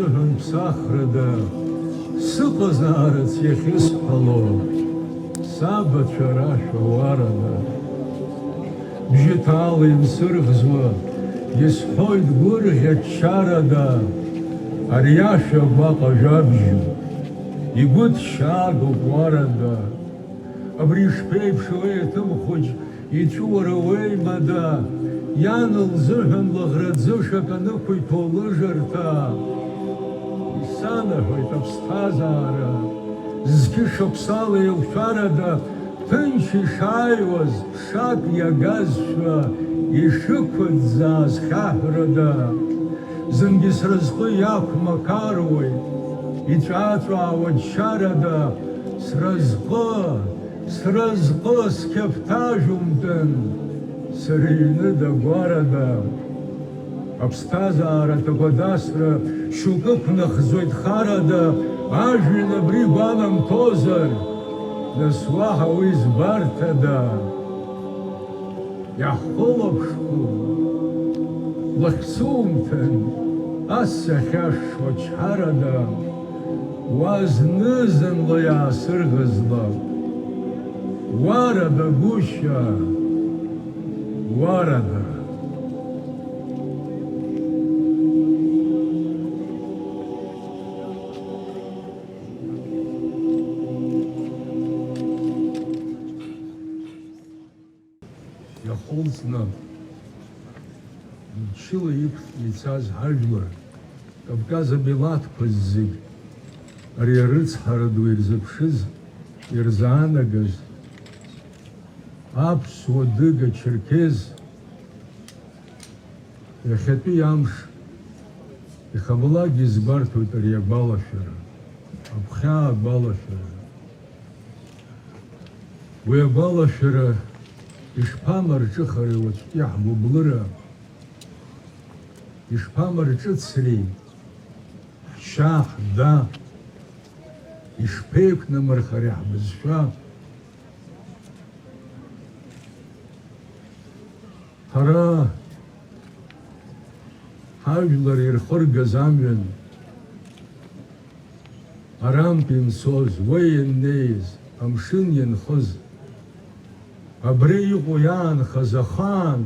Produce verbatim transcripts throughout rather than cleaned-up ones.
Ԥсахрада, сыҟазаарац иахьысҳәало, сабацәа рашәа уарада. Бжьыҭаала имсырӷзуа, исҳәоит гәырӷьа-ччарада, ари ашәа гәаҟ ажәабжь, игәыҭшьаагоуп уарада. Абри ишԥеиԥшу, еиҭымхәыҷ, иҵәыуара уеимада, иан лзыҳәан лыӷраӡышак анықәиҭәо лыжарҭа. Исанаҳәоит аԥсҭазаара, зқьышықәсала еилшәарада, ҭынч ишааиуаз, ԥшак иагазшәа ишықәыӡӡааз хьаҳәрада. Зынгьы сразҟы иақәмақаруеит, иҵәааҵәаауа џьшьарада, сразҟы, сразҟы сқьафҭажә умтәын, сара иҩны дагәарада. Аԥсҭазаара аҭагәадасра шьоукы ықәнахӡоит харада, ажәҩан абри гәанамҭозар, нас уаҳа уи збарҭада? Иаҳхылаԥшхәу лахьсумҭан, ас сахьашшо ачҳарада, уа зны-зынла иаасырӷызлап. Уарада, гәышьа, уарада. Иахылҵны, мчыла иқәтәаны ицаз ҳажәлар, Кавказ амилаҭқәа зегь, ари арыцҳара ду ирзыԥшыз, ирзаанагаз, аԥсуа, адыга, ачерқьез, иахьатәи амш ихабалакгьы избарҭоит ари агәалашәара, агәхьаа агәалашәара. Уи агәалашәара ишԥамарҿыхари уаҵәтәи ҳгәыблыра? Ишԥамарҿыцри ҳшьа, ҳда? Ишԥеиқәнамырхари ҳбызшәа? Ҳара ҳажәлар ирхыргаз амҩан, арантә инцоз, уа ианнеиз, амшын ианхыз, абри иҟоу иаанхаз ахаан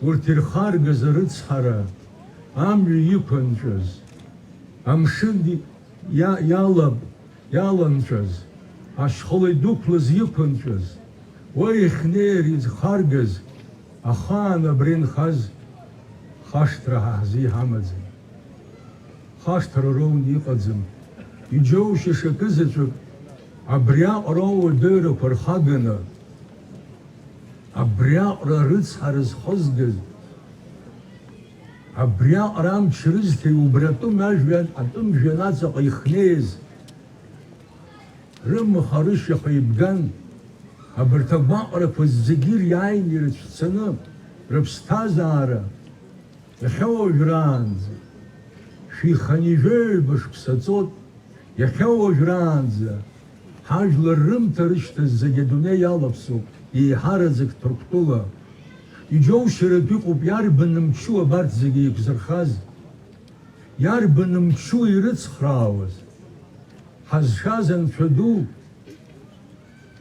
урҭ ирхаргаз арыцҳара, амҩа иқәынҵәаз, амшын иа-, иалаб-, иаланҵәаз, ашьхыла идәықәлаз иқәынҵәаз, уа ихьнеир изхаргаз, ахаан абра инхаз хашҭра ҳа ҳзы иҳамаӡам. Хашҭра роуны иҟаӡам. Иџьоушьаша акы заҵәык абриаҟара ауадаҩрақәа рхаганы, абриаҟара арыцҳара зхызгаз, абриаҟара амч рызҭеи убри атәым ажәҩан, атәым жәҩан аҵаҟа ихнеиз, рымаха-рышьаха еибган, абарҭ агәаҟрақәа зегьы ириааины ирыцәцаны, рыԥсҭазаара, иахьа уажәраанӡа, шәиханижәеҩба шықәса ҵоит, иахьа уажәраанӡа, ҳажәлар рымҭа рышьҭаз зегьы адунеи иалаԥсоуп, еиҳараӡак Ҭырқәтәыла. Иџьоушьаратә иҟоуп иарбан мчу абарҭ зегьы еиқәзырхаз, иарбан мчу ирыцхраауаз. Ҳазшаз Анцәа ду,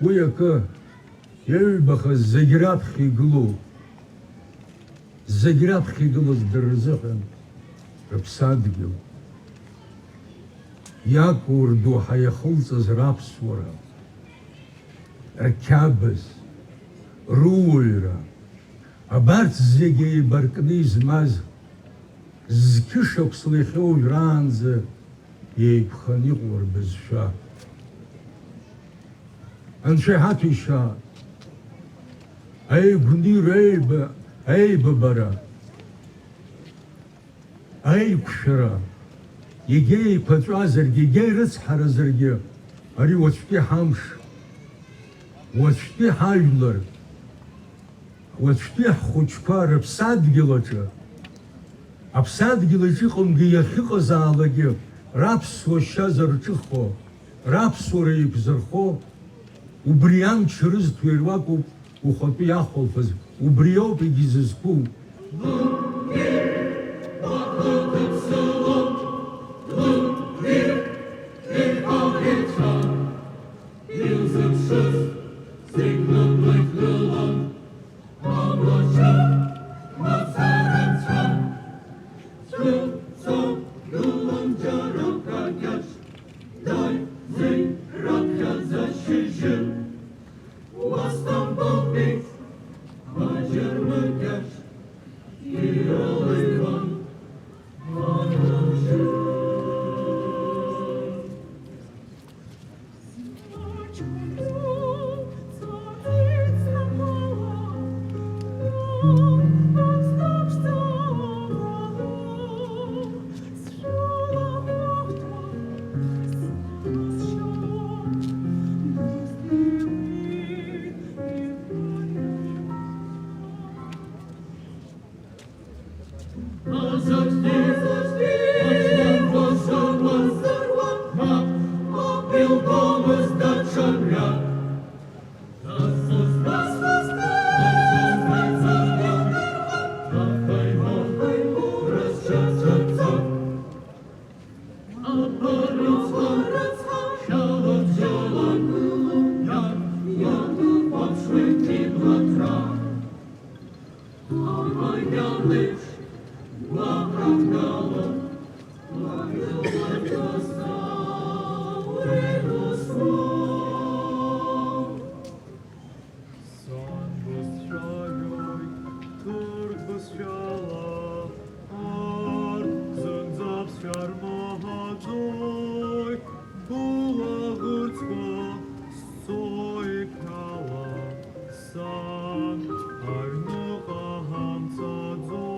уи акы, иаҩбахаз зегь раԥхьа игылоу, зегь раԥхьа игылаз дара рзыҳәан рыԥсадгьыл иакәу рдоуҳа иахылҵыз раԥсуара, рқьабз, руаҩра, абарҭ зегьы еибаркны измаз, зқьышықәсала иахьа уажәраанӡа еиқәханы иҟоу рбызшәа. Анцәа иҳаҭәеишьа, аигәнира, аиба-, аибабара, аиқәшәара, егьа еиқәаҵәазаргьы, егьа ирыцҳаразаргьы, ари уаҵәтәи ҳамш, уаҵәтәи ҳажәлар, уаҵәтәи ҳхәыҷқәа рыԥсадгьыл аҿы, аԥсадгьыл аҿы иҟамгьы иахьыҟазаалакгьы раԥсуа шьа зырҿыхо, раԥсуара еиқәзырхо, убри амч рызҭо ируакуп ухатәы иахәылԥаз, убри ауп егьизызку. Сан бызшәа жәоит, ҭырқә бызшәала, арҭ зынӡа аԥсшәа рмаҳаӡои, былаӷырӡқәа сцоит ала, сан аҩныҟа ҳамцаӡои?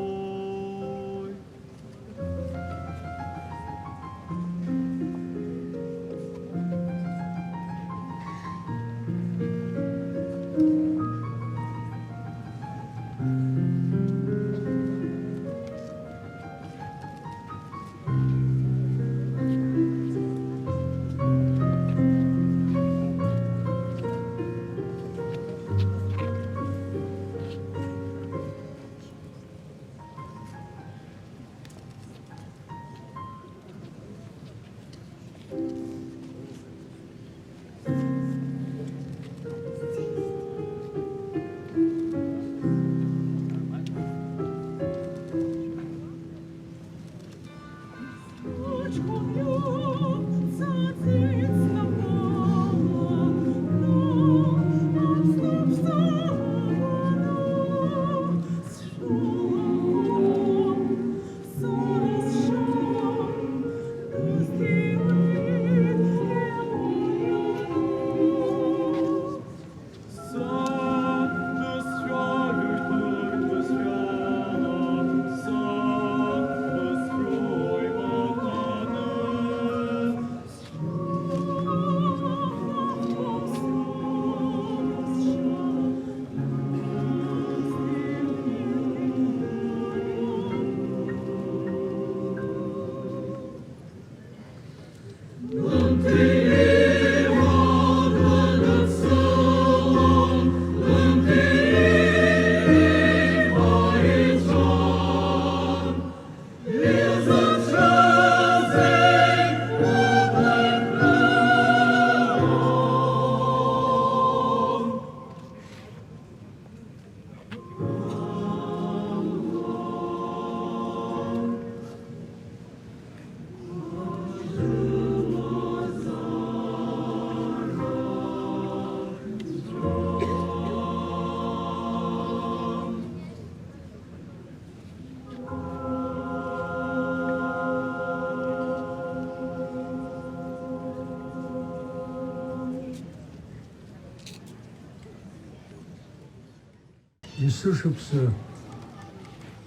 Есышықәса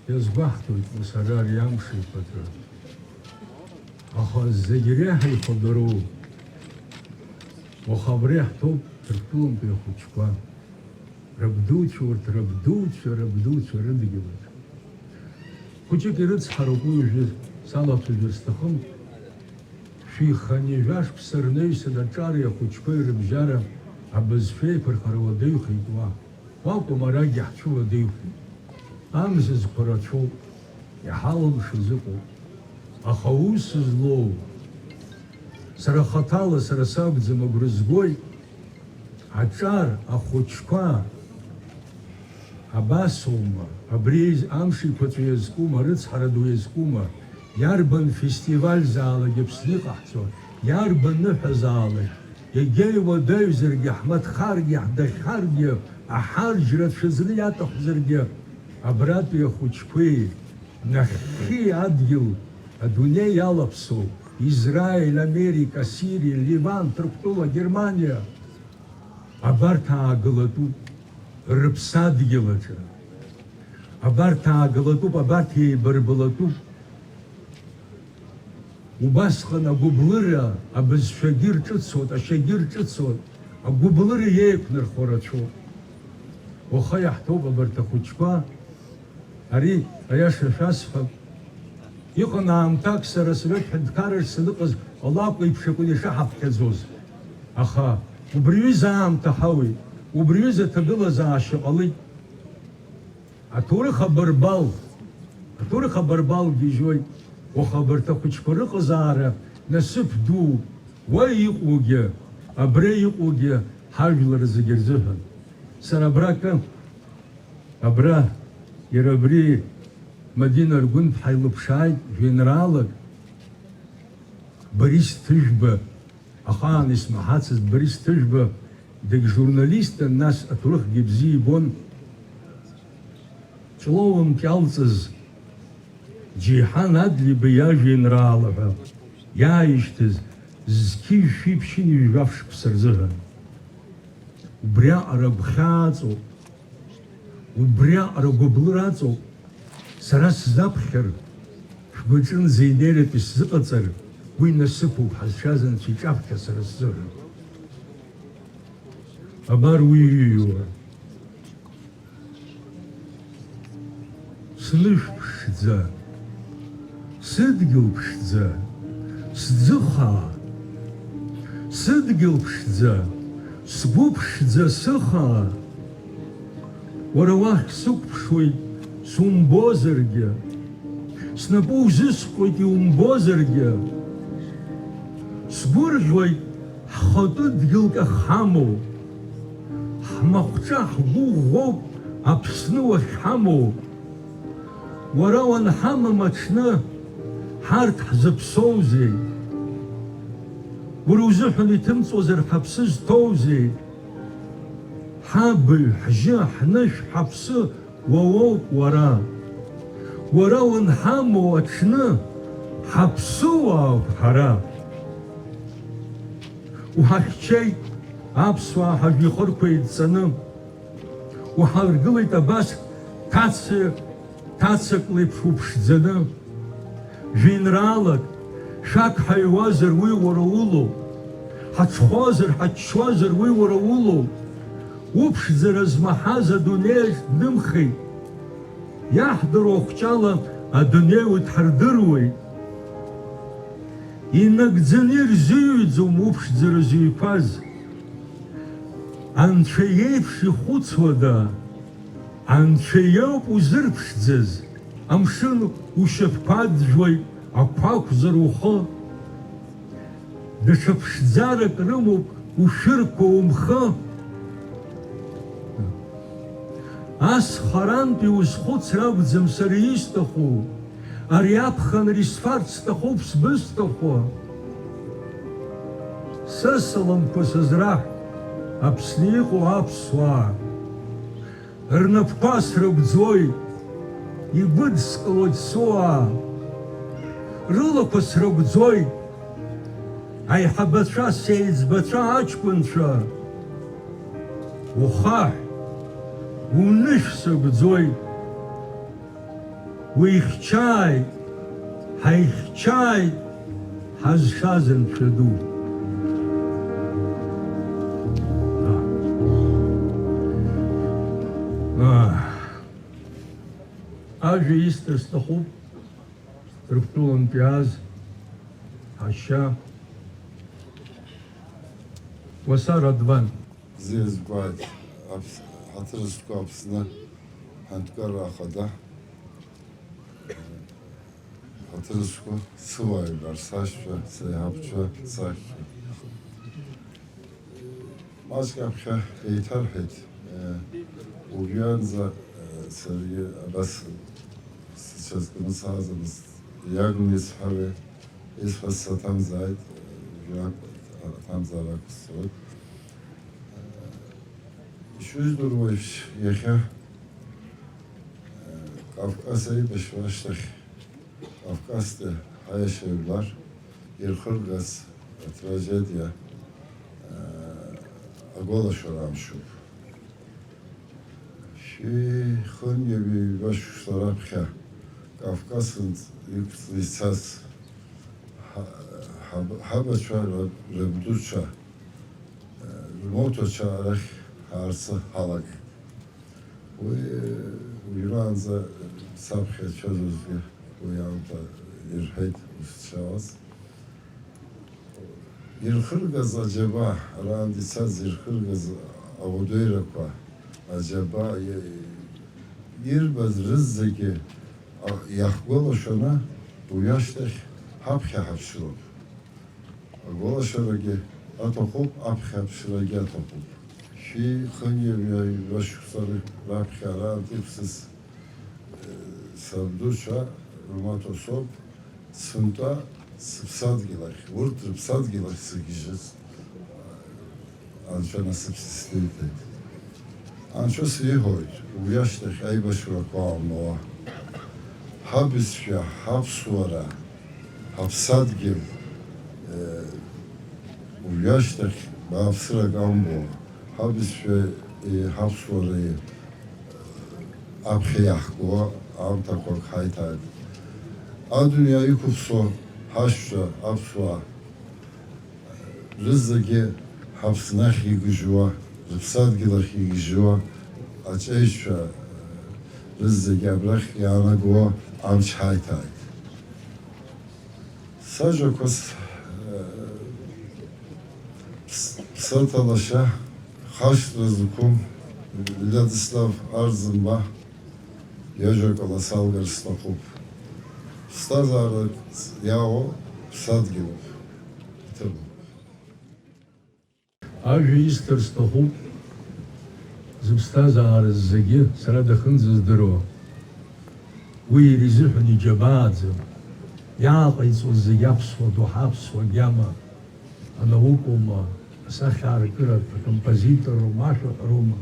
иазгәаҳҭоит ус ара ари амш еиқәаҵәа. Аха зегь реиҳа ихадароу, уаха абра иаҳҭоуп Ҭырқәтәылантәи ахәыҷқәа, рабдуцәа урҭ, рабдуцәа, рабдуцәа рыдгьылаҿ. Хәыҷык ирыцҳароуп уи уажәы салацәажәар сҭахым. Шәиханы жәашықәса рнаҩсан аҿареи ахәыҷқәеи рыбжьара абызшәа еиқәырхара уадаҩхеит уа. Уакәым, арагьы ҳцәыуадаҩхеит. Амзызқәа рацәоуп, иҳалымшаз ыҟоуп. Аха аус злоу, сара хаҭала, сара сакәӡам, агәра згоит, аҿар, ахәыҷқәа, абасоума, абри амш еиқәаҵәа иазкума, арыцҳара ду иазкума, иарбан фестивальзаалак Аԥсны иҟаҳҵо, иарбан ныҳәазаалак, егьа иуадаҩзаргьы, ҳмаҭхаргьы, ҳдахьхаргьы, аҳарџьра цәаӡны иаҭахузаргьы, абратәи ахәыҷқәеи, нахьхьи адгьыл, адунеи иалаԥсоу, Израиль, Америка, Сириа, Ливан, Ҭырқәтәыла, Германиа, абарҭ ааглатәуп рыԥсадгьыл аҿы. Абарҭ ааглатәуп, абарҭ еибарблатәуп. Убасҟан агәыблыра абызшәагьы рҿыцуан, ашьагьы рҿыцуан, агәыблыра иеиқәнархо рацәоуп. Уаха иаҳҭоуп абарҭ ахәыҷқәа. Ари аиаша шәасҳәап. Иҟан аамҭак сара Асовет ҳәынҭқарраҿ саныҟаз алакә еиԥш акәын ишаҳаԥхьаӡоз. Аха убри ҩыза аамҭа ҳауеит, убри ҩыза аҭагылазаашьа ҟалеит. Аҭоурых абарбал, аҭоурых абарбал гьежьуеит. Уаха абарҭ ахәыҷқәа рыҟазаара Насыԥ ду, уа иҟоугьы, абра иҟоугьы ҳажәлар зегьы рзыҳәан. Сара абраҟа, абра, иара абри Мадина Аргәынԥҳа илыԥшааит жәеинраалак, Борис Ҭыжәба, ахаан исмаҳацыз Борис Ҭыжәба, дагьжурналистын, нас аҭоурыхгьы бзиа ибон. Ҷлоумк иалҵыз Џьеиҳан Адлеиба иажәеинраала ҳәа иааишьҭыз зқьи жәшәи ԥшьынҩажәи жәаф шықәса рзыҳәан. Убриаҟара гәхьааҵоуп, убриаҟара гәыблыраҵоуп, сара сзаԥхьар, шәгәаҿынӡа инеиратәы сзыҟаҵар, уи насыԥуп ҳазшаз Анцәа иҿаԥхьа сара сзыҳәан. Абар уи иҩуа. Сныжә ԥшӡа, сыдгьыл ԥшӡа, сӡы хаа, сыдгьыл ԥшӡа, сгәы ԥшӡа, сыхаа, уара уахь сықәԥшуеит сумбозаргьы, снапы узысҟьоит иумбозаргьы, сгәырӷьоит ҳхатәы дгьылк ахьҳамоу, ҳмахәҿа ҳгәы ӷәӷәоуп Аԥсны уахьҳамоу. Уара уанҳамам аҽны, ҳарҭ ҳзыԥсоузеи? Уара узыҳәан иҭымҵуазар ҳаԥсы зҭоузеи? Ҳабаҩ, ҳжьы, ҳнышә, ҳаԥсы уа уоуп уара. Уара уанҳамоу аҽны, ҳаԥсуаауп ҳара. Уҳахьчеит аԥсуаа ҳажәҩахырқәа еидҵаны. Уҳаргылеит абас ҭацеи ҭацак леиԥш уԥшӡаны. Жәеинраалак, шәак ҳаҩуазар уи уара улоуп, ҳаҽхәозар, ҳаччозар уи уара улоуп. Уԥшӡара змаҳаз адунеиаҿ днымхеит. Иаҳдыруа ахәҷала адунеи уи дҳардыруеит. Инагӡаны ирзыҩӡом уԥшӡара зыҩқәаз. Анцәа иеиԥш ихәыцуада? Анцәа иоуп узырԥшӡаз. Амшын ушьапқәа аӡәӡәоит, ақәа ақәзар ухы. Даҽа ԥшӡарак рымоуп ушәырқәа умхы. Ас харантәи узхәыцра акәӡам сара исҭаху, ари аԥхынра исфарц сҭахуп сбысҭахәы. Сысаламқәа сызраҳә, Аԥсны иҟоу аԥсуаа. Рнапқәа срыгәӡуеит, игәыдскылоит суаа. Рылақәа срыгәӡуеит, аиҳабацәа, сеиҵбацәа, аҷкәынцәа. Ухаҳә, унышә сыгәӡуеит. Уихьчааит, ҳаихьчааит ҳазшаз Анцәа ду. Аа. Ажәа исҭар сҭахуп Ҭырқәтәылантә иааз ҳашьа Уасар Адлан. Бзиа збааит, Аԥс-, ҳаҭыр зқәу Аԥсны Ҳәынҭқарра Ахада. Ҳаҭыр зқәу сыуааи, сашьцәа, сеиҳабцәа, саҳәшьцәа. Маҷк аԥхьа еиҭарҳәеит, э, уажәраанӡа, э, саргьы абас сцәа зкны саазамызт, иагны исҳәари, исҳәаз саҭамзааит, э, уажәраанӡа аҭамзаара ақәсҵоит. Ишыжәдыруа еиԥш, иахьа, э, Кавказ аибашьра ашьҭахь Кавказтәи ҳаиашьаҩ жәлар ирхыргаз атрагедиа, э, агәалашәара амшуп. Шәи хынҩажәи ҩба шықәса раԥхьа Кавказынтә иқәҵны ицаз ҳа-, ҳаб-, ҳабацәа ра-, рабдуцәа, э, рмоҭацәа арахь ҳаарцы ҳалагеит. Уи, уажәраанӡа саԥхьа ицәазозгьы уи ауп, ирҳәеит ус дшаауаз. Ирхыргаз аџьабаа, араанӡа ицаз ирхыргаз ауадаҩрақәа, аџьабаа, и-, ирбаз рызегьы, а, иаҳгәалашәаны, уи ашьҭахь ҳаԥхьа ҳаԥшроуп. Гәалашәарагьы аҭахуп, аԥхьа аԥшрагьы аҭахуп. Шәи хынҩажәи жәашықәса раԥхьа араантә иԥсыз, э, сабдуцәа рмаҭәа соуп, сынтәа сыԥсадгьыл ахь, урҭ рыԥсадгьыл ахь сыгьежьыз, Анцәа насыԥс исҭеиҭеит. Анцәа сиҳәоит, уи ашьҭахь аибашьрақәа аалнауа. Ҳабызшәа, ҳаԥсуара, ҳаԥсадгьыл, э, уи ашьҭахь бааԥсрак амбо, ҳабызшәеи ҳаԥсуареи аԥхьа иаҳго аамҭақәак ҳаиҭааит. Адунеи иқәыԥсо ҳашьцәа аԥсуаа рызегьы ҳаԥсны ахь игьежьуа, рыԥсадгьыл ахь игьежьуа аҵеицәа рызегьы абрахь иаанагауа амч ҳаиҭааит. Сажәақәа с-, ԥс-, ԥсаҭа лашьа, хашҭра зқәым Владислав Арӡынба иажәакала салгар сҭахуп. Ԥсҭазаарак иаауа ԥсадгьылуп, иҭыԥуп. Ажәа исҭар сҭахуп, зыԥсҭазаара зегьы сара дахьынӡаздыруа, уи иара изыҳәан иџьабааӡам, иааҟаиҵо зегьы аԥсуа доуҳа, аԥсуа гьама, анаукоума, асахьаркыратә, акомпозиторроума, ашәаҳәароума,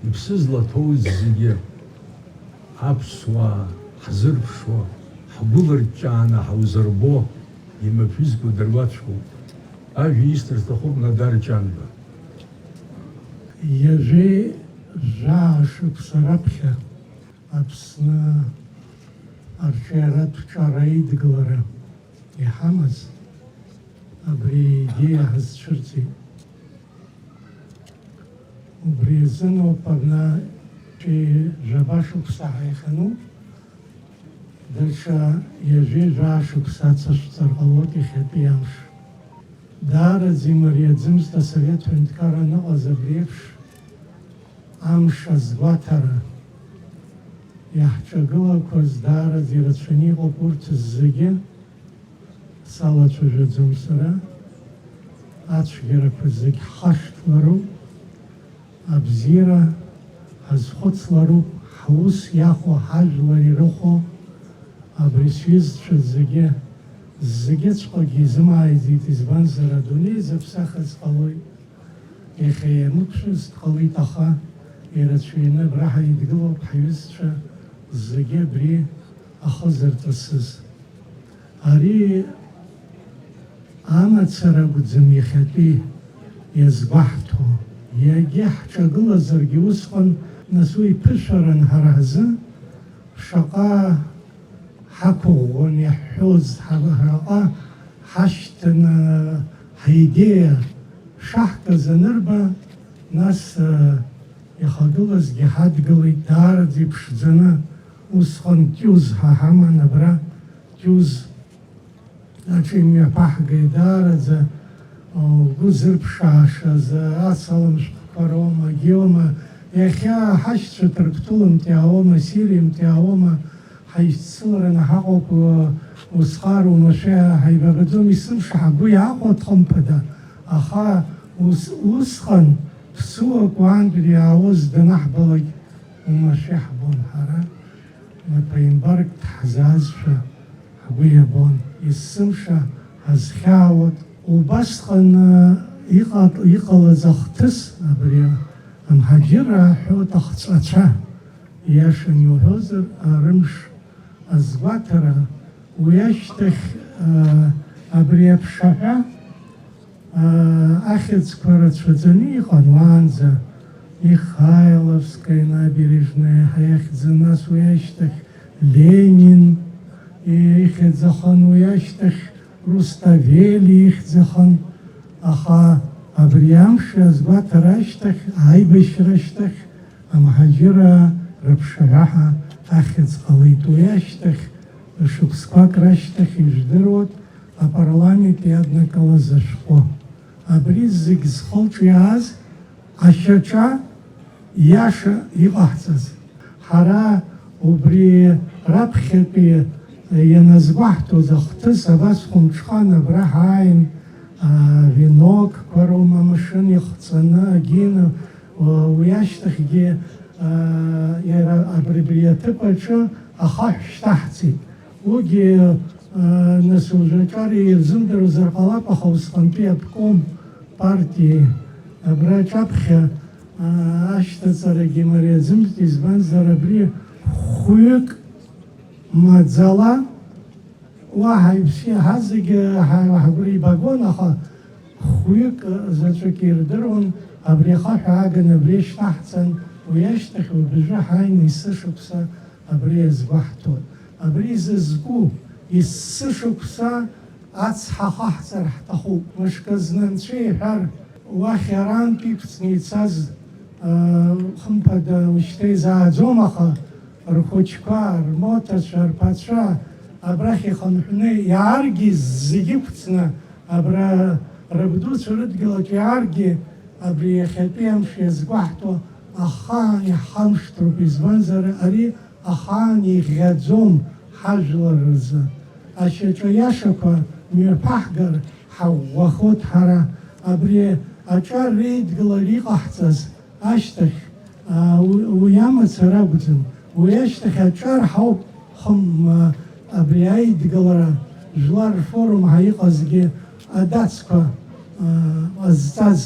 иԥсы злаҭоу зегьы. Аԥсуаа ҳзырԥшуа, ҳгәылырҷҷааны ҳаузырбо, имаҵ-ҩызцәа дыргәаҵәҟьоуп. Ажәа исҭар сҭахуп Нодар Ҷанба. Ҩажәи жәаа шықәса раԥхьа Аԥсны арҿиаратә ҿар аидгылара иҳамаз абри аидеиа ҳазцәырҵит. Убри азын ауп абнатәи жәаба шықәса ҳаихану, даҽа ҩажәи жәаа шықәса ацашәҵар ҟалоит иахьатәи амш. Даараӡа имариаӡамызт асовет ҳәынҭқарра аныҟаз абри еиԥш амш азгәаҭара. Иаҳҿагылақәаз даараӡа ирацәаны иҟоуп урҭ зегьы. Салацәажәаӡом сара, ацәгьарақәа зегь ҳхашҭлароуп, абзиара ҳазхәыцлароуп, ҳус иахәо, ҳажәлар ирыхәо, абри сҩызцәа зегьы, зегьыҵәҟьагьы изымааиӡеит, избанзар, адунеи зыԥсахыз ҟалоит. Иахьа ианықәшәаз дҟалеит, аха ирацәаҩны абра ҳаидгылоуп ҳҩызцәа зегьы абри ахы зырҵысыз. Ари амацара акәӡам иахьатәи иазгәаҳҭо. Иагьа ҳҿагылазаргьы усҟан, нас уи ԥышәаран ҳара ҳзы. Шаҟа ҳақәыӷәӷәан иаҳҳәоз, ҳараҟа ҳашьҭаны ҳаидеиа шаҳкыз анырба, нас, э, ихагылазгьы ҳадгылеит даараӡа иԥшӡаны. Усҟан Тиуз ҳа ҳаман абра, Тиуз аҿы имҩаԥаҳгеит даараӡа, лгәы зырԥшаашаз, асалам шәҟәқәа роума, гьиоума, иахьа ҳашьцәа Ҭырқәтәылантә иаауама, Сириантә иаауама, ҳаиццылараны ҳаҟоуп, усҟар уамашәа ҳаибабаӡом, есымша ҳгәы иаахәоит, хымԥада, аха ус, усҟан ԥсуак уаантәи иаауаз данаҳбалак, уамашәа иаҳбон ҳара, напаимбарк дҳзаазшәа. Ҳгәы иабон, есымша ҳазхьаауан. Убасҟан, э, иҟа-, иҟалаз ахҭыс, абри амҳаџьыраа ҳәоит ахҵәацәа, ииашаны иуҳәозар, арымш азгәаҭара, уи ашьҭахь, э, абри аԥшаҳәа, Ахьӡқәа рацәаӡаны иҟан уаанӡа, Михайловская набережная ҳәа иахьӡын, нас уи ашьҭахь Ленин ихьӡ ахан, уи ашьҭахь Руставели ихьӡ ахан, аха абри амш азгәаҭара ашьҭахь, аибашьра ашьҭахь, амҳаџьыраа рыԥшаҳәа ҳәа ахьӡ ҟалеит. Уи ашьҭахь, шықәсқәак рашьҭахь, ижәдыруеит, апарламент иаднакылаз ашәҟәы. Абри зегь зхылҿиааз ашьаҿа иаша иҟаҳҵаз. Ҳара убри раԥхьатәи ианазгәаҳҭоз ахҭыс абас хәымҽхан абра ҳааин, Авинокқәа роума амшын ихҵаны, агьина, уа-, уи ашьҭахьгьы, аа, иара абри, абри аҭыԥ аҿы ахаҳә шьҭаҳҵеит. Уигьы, аа, нас уажәаҿар ирзымдыруазар ҟалап, аха усҟантәи обком партиеи абра аҿаԥхьа, аа, ашьҭаҵарагьы мариаӡымызт, избанзар абри хәҩык маӡала, уаҳа иԥсы иаҳаз зегьы ҳа-, ҳагәра ибагон, аха хәҩык заҵәык ирдыруан, абри ахаҳә ааганы абри шьҭаҳҵан, уи ашьҭахь уажәы ҳааины есышықәса абри иазгәаҳҭон. Абри зызку есышықәса ацҳа хаҳҵар ҳҭахуп. Мышкы зны анцәа иҳәар, уахь арантә иқәҵны ицаз, аа, хымԥада, ушьҭа изааӡом, аха рхәыҷқәа, рмоҭацәа, рԥацәа абрахь ихынҳәны иааргьы зегьы ықәҵны абра рабдуцәа рыдгьыл аҿы иааргьы абри иахьатәи амш иазгәаҳҭо ахаан иҳамшҭроуп, избанзар ари ахаан иӷьӷьаӡом ҳажәлар рзы. Ашьаҿа иашақәа мҩаԥаҳгар ҳаӷәӷәахоит ҳара. Абри аҿар реидгылара иҟаҳҵаз ашьҭахь, аа, уи, уи амацара акәӡам. Уи ашьҭахь аҿар ҳауп хым, аа, абри аидгылара жәлар рфорум ҳәа иҟазгьы адацқәа, аа, ҟазҵаз.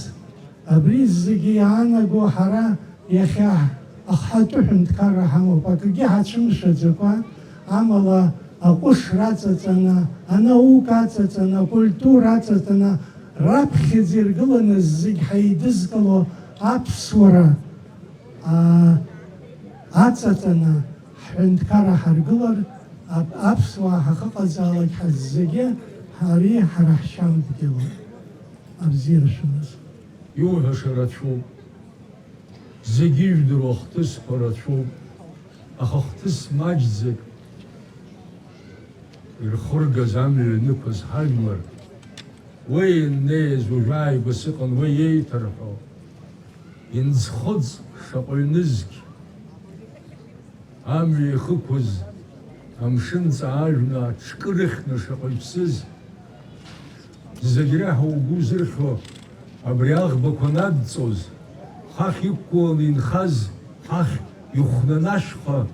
Абри зегьы иаанаго ҳара иахьа ахатәы ҳәынҭқарра ҳамоуп, акгьы ҳацәымшәаӡакәа, амала аҟәыш раҵаҵаны, анаука аҵаҵаны, акультура аҵаҵаны, раԥхьаӡа иргыланы зегь ҳаидызкыло аԥсуара, аа, аҵаҵаны ҳҳәынҭқарра ҳаргылар, ап-, аԥсуаа ҳахыҟазаалак ҳаззегьы ари ҳара ҳшьамдгьылоуп. Абзиара шәымаз. Иуҳәаша рацәоуп. Зегьы ижәдыруа ахҭысқәа рацәоуп. Аха хҭыс маҷӡак ирхыргаз амҩа ианықәыз ҳажәлар, уи ианнеиз уажәааигәа сыҟан уи еиҭарҳәо, инӡхыҵ шаҟаҩ нызқь. Амҩа ихықәыз, амшын ҵаажәны аҽкы рыхьны шаҟа иԥсыз, зегь реиҳа угәы узырхьуа, абри аӷбақәа надҵоз, хахь иқәгыланы инхаз, хахь ихәнаны ашьха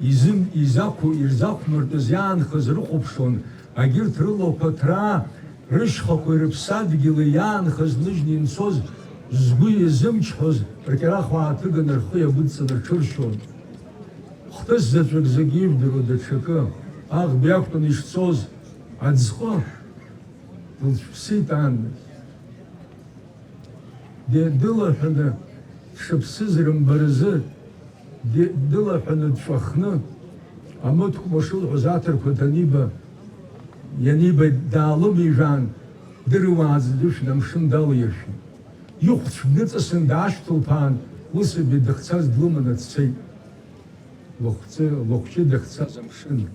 изым-, изақәу-, ирзақәмыртыз иаанхаз рыхәаԥшуан, агьырҭ рылақәа ҭраа, рышьхақәеи рыԥсадгьыли иаанхаз ныжьны инцоз, згәы иазымчҳоз, ркьарахә ааҭыганы рхы иагәыдҵаны рҽыршьуан. Хҭыс заҵәык зегьы ижәдыруа даҽакы, аӷба иақәтәаны ишцоз аӡҟы дылцәыԥсит аан. Де-, дылаҳәаны дшыԥсыз рымбаразы, де-, дылаҳәаны дҵәахны, амыткәма шылҳәоз аҭырқәа даниба, ианиба, даалымижәаан, дыруааӡа дышәны амшын далаиршәит. Ихәцә дныҵасын даашьҭылԥаан, лысаби дыхцаз длыманы дцеит. Лыхәцы, лыхәҷы дыхцаз амшын.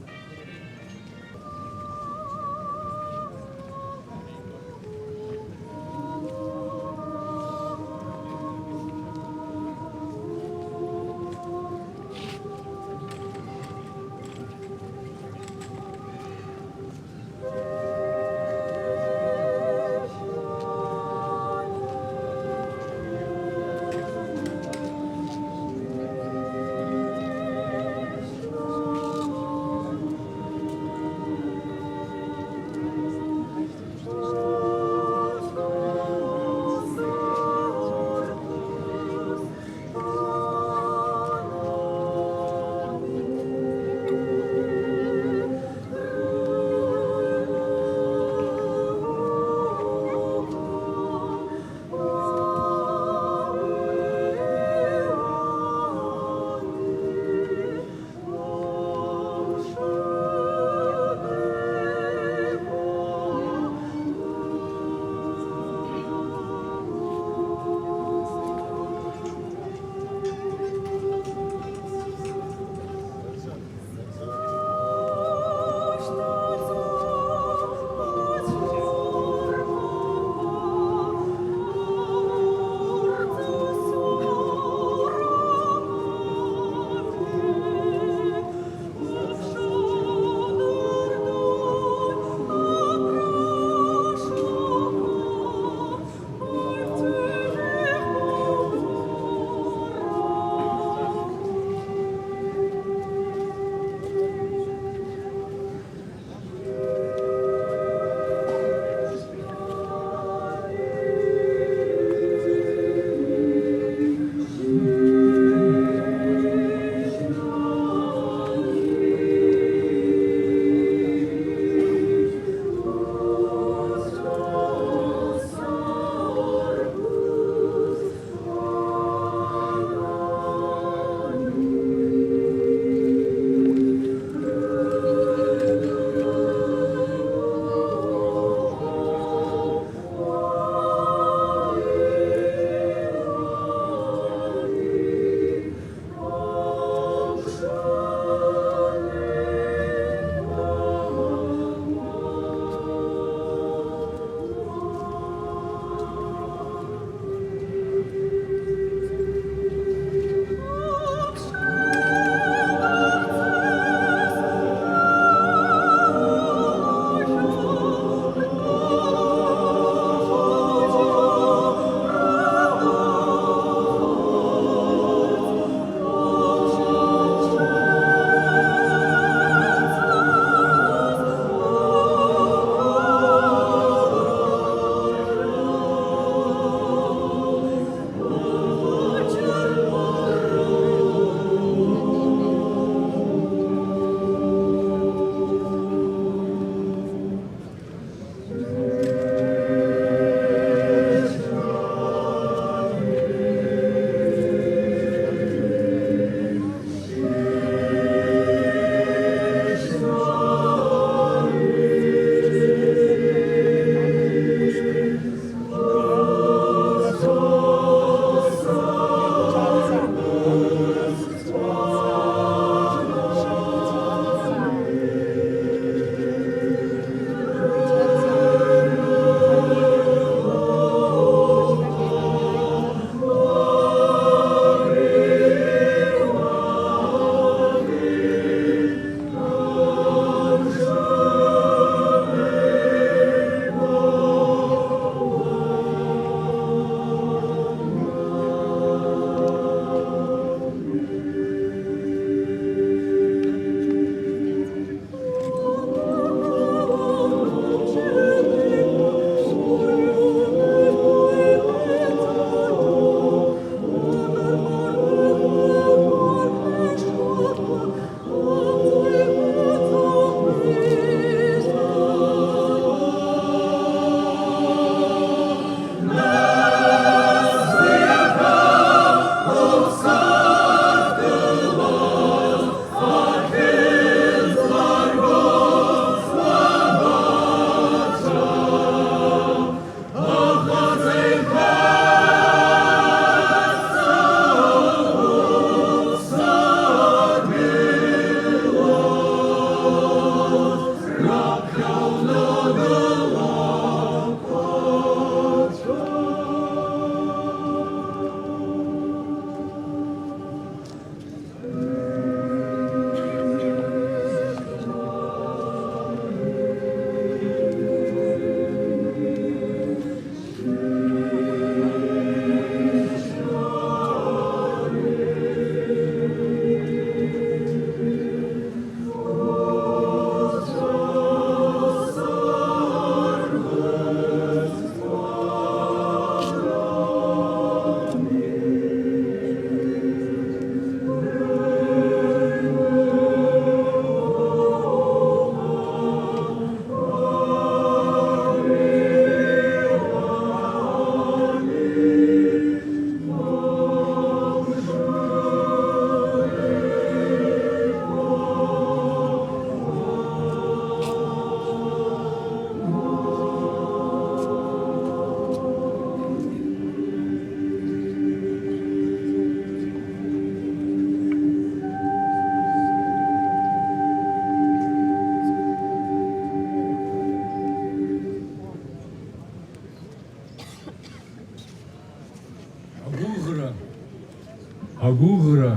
Агәыӷра,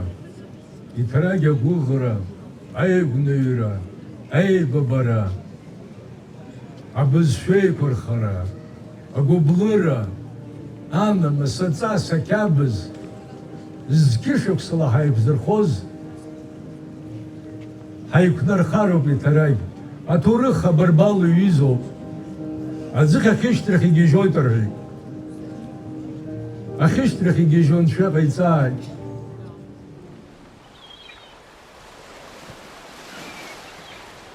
иҭарагь агәыӷра, аигәныҩра, аибабара, абызшәа еиқәырхара, агәыблыра, анамыс, аҵас, ақьабз, зқьышықәсала ҳаиқәзырхоз, ҳаиқәнархароуп иҭарагь. Аҭоурых абарбал иҩызоуп. Аӡыхь ахьышьҭрахь игьежьоит рҳәеит. Ахьышьҭрахь игьежьуа анцәа иҟаиҵааит.